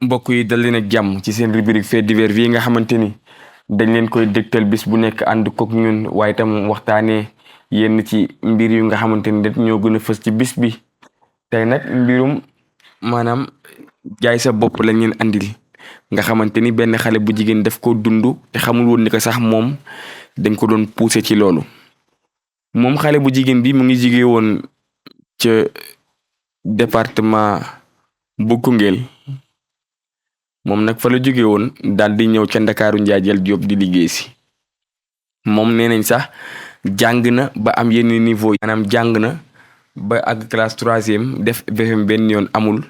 mbokk yi dal leen ak jàmm ci seen rubrique fait divers bii nga xamante ni dañ leen koy dégtal bis bu nekk ànd kook ñun waaye tam waxtaanee yenn ci mbir yu nga xamante ni det ñoo gën a fës ci bis bi tey nag mbirum maanaam jaay sa bopp lañ leen andil nga xamante ni benn xale bu jigéen daf ko dund te xamul woon ni ko sax moom dañ ko doon pousser ci loolu moom xale bu jigéen bi mu ngi jigee woon ca département bu Koungheul moom nag fa la jóge woon daal di ñëw ca Ndakaaru Njaajal Jóob di liggéey si moom nee nañ sax jàng na ba am yenn niveau yi maanaam jàng na ba àgg classe troisième def BFEM benn yoon amul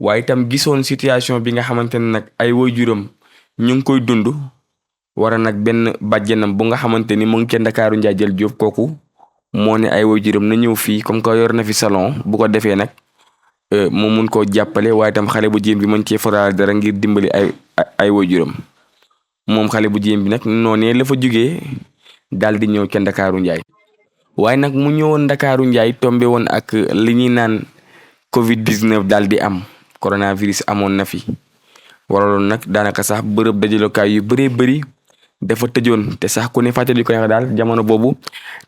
waaye itam gisoon situation bi nga xamante ne nag ay waajuram ñu ngi koy dund wara nag benn bàjjenam bu nga xamante ni mu ngi ca Ndakaaru Njaajal Jóob kooku moo ne ay waajuram na ñëw fii comme que yor na fi salon bu ko defee nag mu mun koo jàppale waaye tam xale bu jigéen bi mën cee faral dara ngir dimbali ay waajuram moom xale bu jigéen bi nag noonee la fa jógee daal di ñëw ca Ndakaaru Njaay waaye nag mu ñëwoon Ndakaaru Njaay tombe woon ak li ñuy naan Covid 19 daal di am coronavirus amoon na fi waraloon nag daanaka sax bërëb dajalokaay yu bëree bëri dafa tëjoon te sax ku ne fàttali ko daal jamono boobu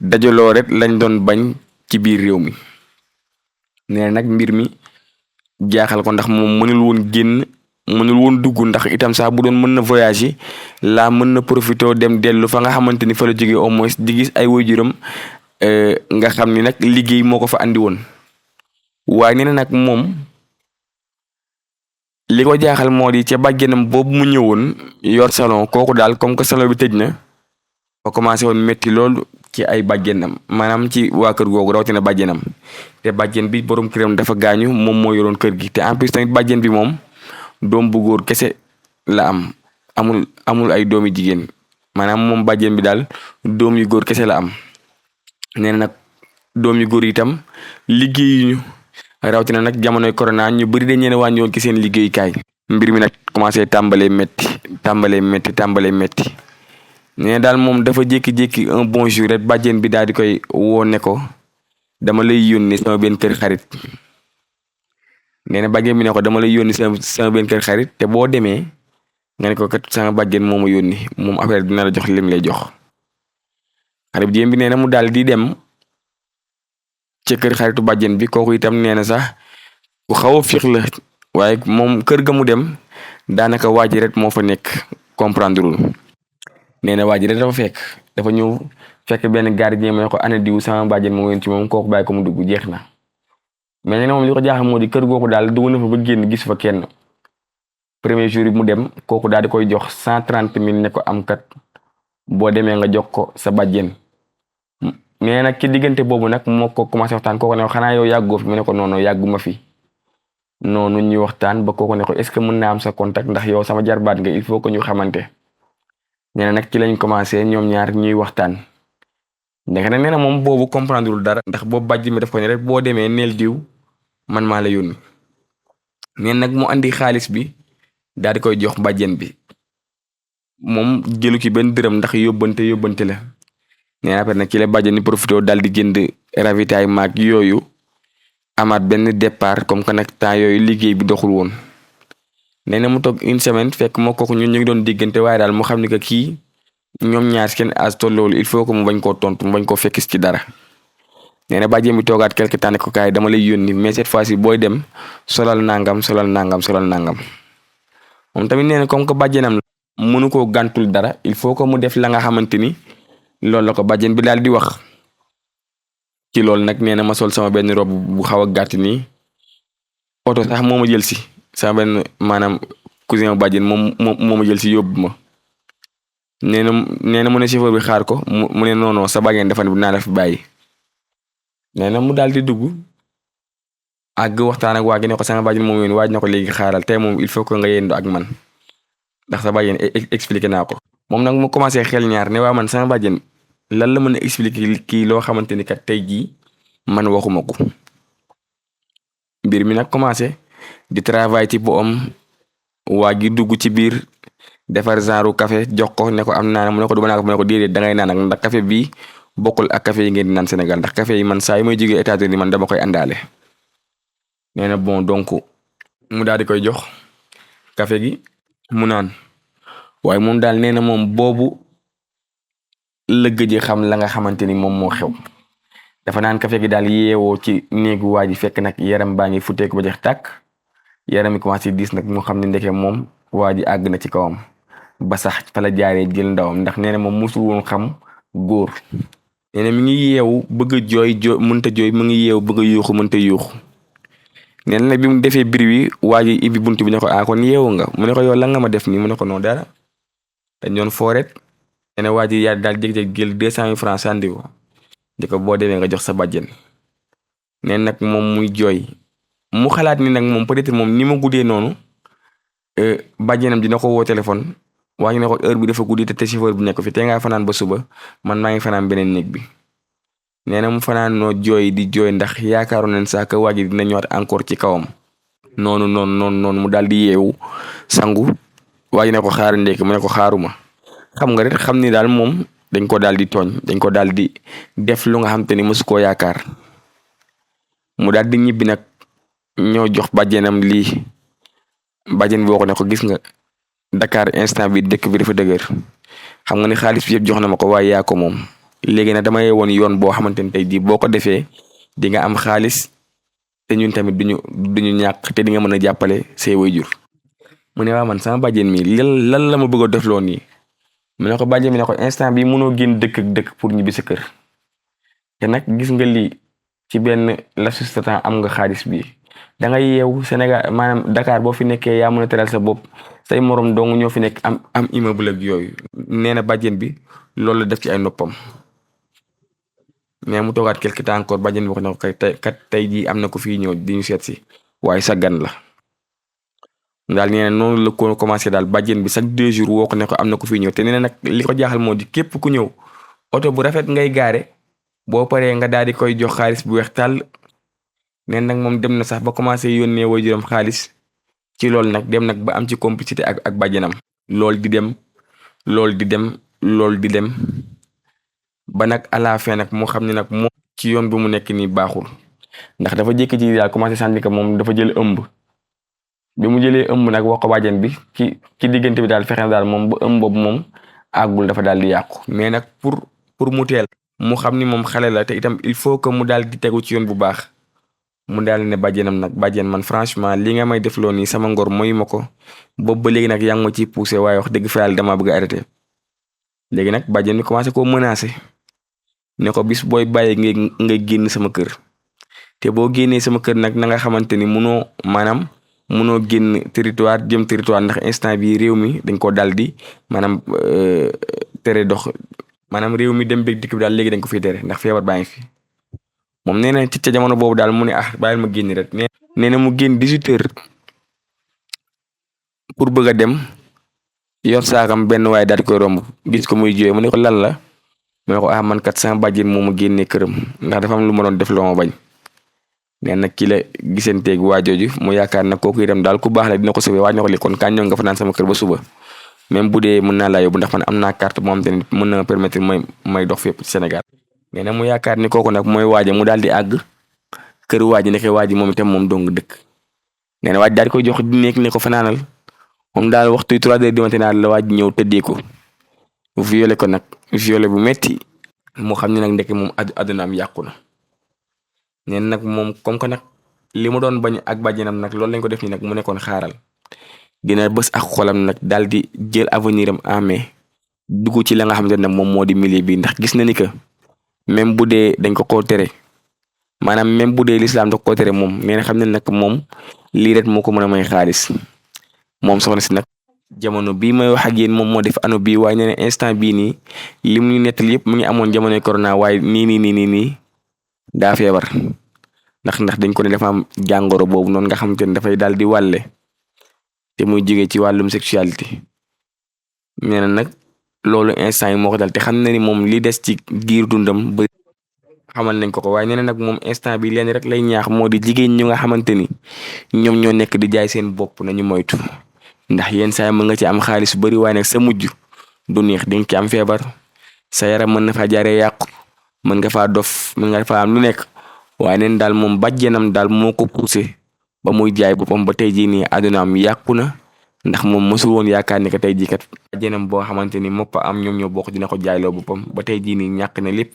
dajaloo rek lañ doon bañ ci biir réew mi nee nag mbir mi. jaaxal ko ndax moom mënul woon génn mënul woon dugg ndax itam sax bu doon mën na voyager laa mën na profité dem dellu fa nga xamante ni fa la jógee au moins di gis ay waajuram nga xam ni nag liggéey moo ko fa andi woon waaye nee na nag moom li ko jaaxal moo di ca bàjjenam boobu mu ñëwoon yor salon kooku daal comme que salon bi tëj na ba commencé woon métti loolu ci ay bàjjenam maanaam ci waa kër googu rawatina bàjjenam te bàjjen bi borom këram dafa gaañu moom moo yoroon kër gi te en plus tamit bàjjen bi moom doom bu góor kese la amul ay doomi jigéen maanaam moom bàjjen bi daal doom yu góor kese la am nee na nag doom yu góor itam liggéeyuñu rawatina nag jamonoy corona ñu bëri dañ leen wàññi woon ci seen liggéeykaay mbir mi nag commencé tàmbalee métti nee daal moom dafa jékki-jékki un bon jour rek bàjjen bi daal di koy woo ne ko dama lay yónni sama benn kër xarit nee na bàjjen bi ne ko dama lay yónni sama benn kër xarit te boo demee nga ne ko kat sama bàjjen moo ma yónni moom affaire dina la jox lim lay jox xarit bi jigéen bi nee na mu daal di dem ca kër xaritu bàjjen bi kooku itam nee na sax ku xaw a fiix la waaye moom kër ga mu dem daanaka waa ji rek moo fa nekk comprendreul nee na waa ji dafa ñëw fekk benn gardien mu ne ko ana diw sama bàjjen moo ci moom kooku bàyyi ko mu dugg jeex na mais nee na moom li ko jaaxal moo di kër googu daal dugg na fa ba génn gis fa kenn premier jour bi mu dem kooku daal di koy jox 130 000 ne ko am kat boo demee nga jox ko sa bàjjen mais nag ci diggante boobu nag moo ko commencé waxtaan kooku ne ko xanaa yow yàggoo fi mu ne ko noonu yàgguma fi noonu ñuy waxtaan ba kooku ne ko est-ce que mën naa am sa contact ndax yow sama jarbaat nga il faut que ñu xamante nee na nag ci lañ commencé ñoom ñaar ñuy waxtaan ndeke nag nee na moom boobu comprendrewul dara ndax boobu bàjj mi daf ko ne rek boo demee neel diw man maa la yónni nee nag mu andi xaalis bi daal di koy jox bàjjen bi moom jëlu ci benn dërëm ndax yóbbante la nee na après nag ci la bàjjen ni profité daal di jënd ravitaillement ak yooyu amaat benn départ comme que nag temps yooyu liggéey bi doxul woon nee na mu toog une semaine fekk moo kooku ñun ñu ngi doon diggante waaye daal mu xam ni que kii ñoom ñaar seen âge tolloolu il faut que mu bañ koo tontu mu bañ koo fekkis ci dara nee na bàjjen bi toogaat quelque temps ne ko kaay dama lay yónni mais cette fois ci booy dem solal nangam moom tamit nee na comme que bàjjenam mënu koo gàntul dara il faut que mu def la nga xamante ni loolu la ko bàjjen bi daal di wax ci loolu nag nee na ma sol sama benn robe bu xaw a gàtt nii oto sax moo ma jël si sama benn maanaam cousin bàjjen moo ma jël si yóbbu ma nee na mu ne chauffeur bi xaar ko mu ne non sa bàjjen dafa ne bu naa la fi bàyyi nee na mu daal di dugg àgg waxtaan ak waa gi ne ko sama bàjjen moom yéen waaj na ko léegi xaaral tey moom il faut que nga yendoo ak man ndax sa bàjjen expliqué naa ko moom nag mu commencé xel ñaar ne waa man sama bàjjen lan la mën a expliquer kii loo xamante ni kat tey jii man waxuma ko mbir mi nag commencé di travail ci bu am waa gi dugg ci biir defar genre café jox ko ne ko am naa mu ne ko du ma naan ko mu ne ko déedéet dangay naan ak ndax café bii bokkul ak café yi ngeen di naan Sénégal ndax café yi man saa yi may jógee États-Unis man dama koy àndaale nee na bon donc mu daal di koy jox café gi mu naan waaye moom daal nee na moom boobu la gëj xam la nga xamante ni moom moo xew dafa naan café gi daal yeewoo ci néegu waa ji fekk nag yaram baa ngi futteeku ba jeex tàkk yaram mi commencé diis nag mu xam ne ndeke moom waa ji àgg na ci kawam ba sax fa la jaaree jël ndawam ndax nee na moom musul woon xam góor nee na mi ngi yeewu bëgg a jooy mënta jooy mu ngi yeewu bëgg a yuuxu mënta yuuxu nee na nag bi mu defee bir wi waa ji ibbi bunt bi ne ko kon yeewu nga mu ne ko yow la nga ma def nii mu ne ko non dara dañ doon fooret nee na waa ji yaa daal jékki-jékki jël 200 000 francs sànni ko di ko boo demee nga jox sa bàjjen nee nag moom muy jooy mu xalaat ni nag moom peut-être moom ni ma guddee noonu bàjjenam dina ko woo téléphone waa ñu ne ko heure bi dafa guddi te chauffeur bi nekk fi te ngaa fanaan ba suba man maa ngi fanaan beneen néeg bi nee na mu fanaan noo jooy di jooy ndax yaakaaroon nañ sax que waa ji dina ñëwaat encore ci kawam noonu mu daal di yeewu sangu waa ji ne ko xaar ndékki mu ne ko xaaruma xam nga rek xam ni daal moom dañ ko daal di tooñ dañ ko daal di def lu nga xam te ni mësu koo yaakaar mu daal di ñibbi nag ñoo jox bàjjenam lii bàjjen boo ko ne ko gis nga Dakar instant bi dëkk bi dafa dëgër xam nga ni xaalis bi yëpp jox na ma ko waaye yaa ko moom léegi nag damay woon yoon boo xamante ni tey jii boo ko defee di nga am xaalis te ñun tamit duñu ñàkk te di nga mën a jàppale say waajur mu ne waa man sama bàjjen mi lan la ma bëgg a defloo nii mu ne ko bàjjen mi ne ko instant bi mënoo génn dëkk ak dëkk pour ñibbi sa kër te nag gis nga lii ci benn laps de temps am nga xaalis bi da ngay yeewu Sénégal maanaam Dakar boo fi nekkee yaa mën a teral sa bopp say morom dong ñoo fi nekk am immeuble ak yooyu nee na bàjjen bi loolu la def ci ay noppam mais mu toogaat quelque temps encore bàjjen bi wax na ko kay tey jii am na ko fii ñëw di ñu seet si waaye sa gan la daal nee na noonu la ko commencé daal bàjjen bi chaque 2 jours woo ko ne ko am na ko fii ñëw te nee na nag li ko jaaxal moo di képp ku ñëw oto bu rafet ngay gaare boo paree nga daal di koy jox xaalis bu weex tàll neen nag moom dem na sax ba commencé yónnee waajuram xaalis ci loolu nag dem nag ba am ci complicité ak bàjjenam loolu di dem ba nag à la fin nag moo xam ne nag moom ci yoon bi mu nekk nii baaxul ndax dafa jékki ci daal commencé sànni que moom dafa jël ëmb bi mu jëlee ëmb nag wax ko bàjjen bi ci diggante bi daal fexe na daal moom ba ëmb boobu moom àggul dafa daal di yàqu mais nag pour mu teel mu xam ni moom xale la te itam il faut que mu daal di tegu ci yoon bu baax mu daal ne bàjjenam nag bàjjen man franchement li nga may def loo nii sama ngor mooy ma ko boobu ba léegi nag yaa ngi ma ciy poussé waaye wax dëgg fa yàlla damaa bëgg a arrêté léegi nag bàjjen bi commencé koo menacé ne ko bis booy bàyyi nga génn sama kër te boo génnee sama kër nag na nga xamante ni munoo génn territoire jëm territoire ndax instant bi réew mi dañ ko daal di maanaam tere dox maanaam réew mi dem beeg dikk bi daal léegi dañ ko fiy tere ndax feebar baa ngi fi moom nee na ci ca jamono boobu daal mu ne bàyyil ma génn rek nee na mu génn 18h pour bëgg a dem yor saakam benn waaye daal di koy romb gis ko muy jooy mu ne ko lan la mu ne ko man kat sama bàjjen moo ma génnee këram ndax dafa am lu ma doon def loo ma bañ nee na ki la gisanteeg waa jooju mu yaakaar na kooku itam daal ku baax la dina ko sauver waaj na ko li kon kañ ñëw nga fa naan sama kër ba suba même bu dee mën naa laa yóbbu ndax man am naa carte moo xam te ne mën na ma permettre may dox fépp ci Sénégal nee na mu yaakaar ni kooku nag mooy waaje mu daal di àgg kër waaji nekkee waaji moom itam moom dong dëkk nee na waaj daal di koy jox di nekk ne ko fanaanal moom daal waxtu 3 heures du matin la waaj ñëw tëddee ko violé ko nag violé bu metti moo xam ne nag ndekk moom àdduna am yàqu na neen nag moom comme que nag li mu doon bañ ak bàjjenam nag loolu lañ ko def nii nag mu nekkoon xaaral dina bës ak xolam nag daal di jël avenir am en main dugg ci la nga xamante ne moom moo di milieu bi ndax gis na ni que même bu dee dañ ko koo tere maanaam même bu dee lislaam da ko tere moom nee na xam ne nag moom lii rek moo ko mën a may xaalis moom soxna si nag jamono bii may wax ak yéen moom moo def ano bii waaye nee na instant bii nii li mu ñu nettali yëpp mu ngi amoon jamonoy corona waaye nii daa feebar ndax dañ ko ne dafa am jàngoro boobu noonu nga xamante ne dafay daal di wàlle te muy jógee ci wàllum sexualité nee na nag loolu instant yi moo ko dal te xam na ni moom li des ci giir dundam ba xamal nañ ko waaye nee na nag moom instant bi leen rek lay ñaax moo di jigéen ñu nga xamante ni ñoom ñoo nekk di jaay seen bopp nañu moytu ndax yenn saa yi mën nga ci am xaalis bari waaye nag sa mujj du neex di nga ci am feebar sa yaram mën na faa jaaree yàqu mën nga faa dof mën nga faa am lu nekk waaye neen daal moom bàjjenam daal moo ko poussé ba muy jaay boppam ba tey jii nii àdduna am yàqu na ndax moom mosul woon yaakaar ni que tey jii kat bàjjenam boo xamante ni moppa am ñoom ñoo bokk dina ko jaayloo boppam ba tey jii nii ñàkk na lépp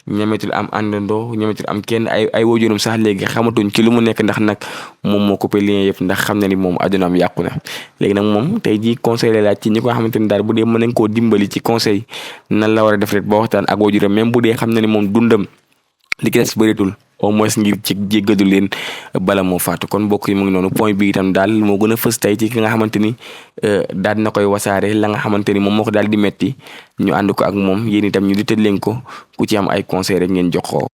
ñemetul am àndandoo ñemetul am kenn ay waajuram sax léegi xamatuñ ci lu mu nekk ndax nag moom moo coupé lien yëpp ndax xam na ni moom àddunaam yàqu na léegi nag moom tey jii conseil la laaj ci ñi ko xamante ni daal bu dee mën nañ koo dimbali ci conseil nan la war a def rek ba waxtaan ak waajuram même bu dee xam na ni moom dundam li ki des bëreetul au moins ngir ci jéggadu leen bala moo faatu kon mbokk yi mu ngi noonu point bi itam daal moo gën a fës tey ci ki nga xamante ni daal na koy wasaare la nga xamante ni moom moo ko daal di metti ñu ànd ko ak moom yéen itam ñu di tëj leen ko ku ci am ay conseil rek ngeen jox ko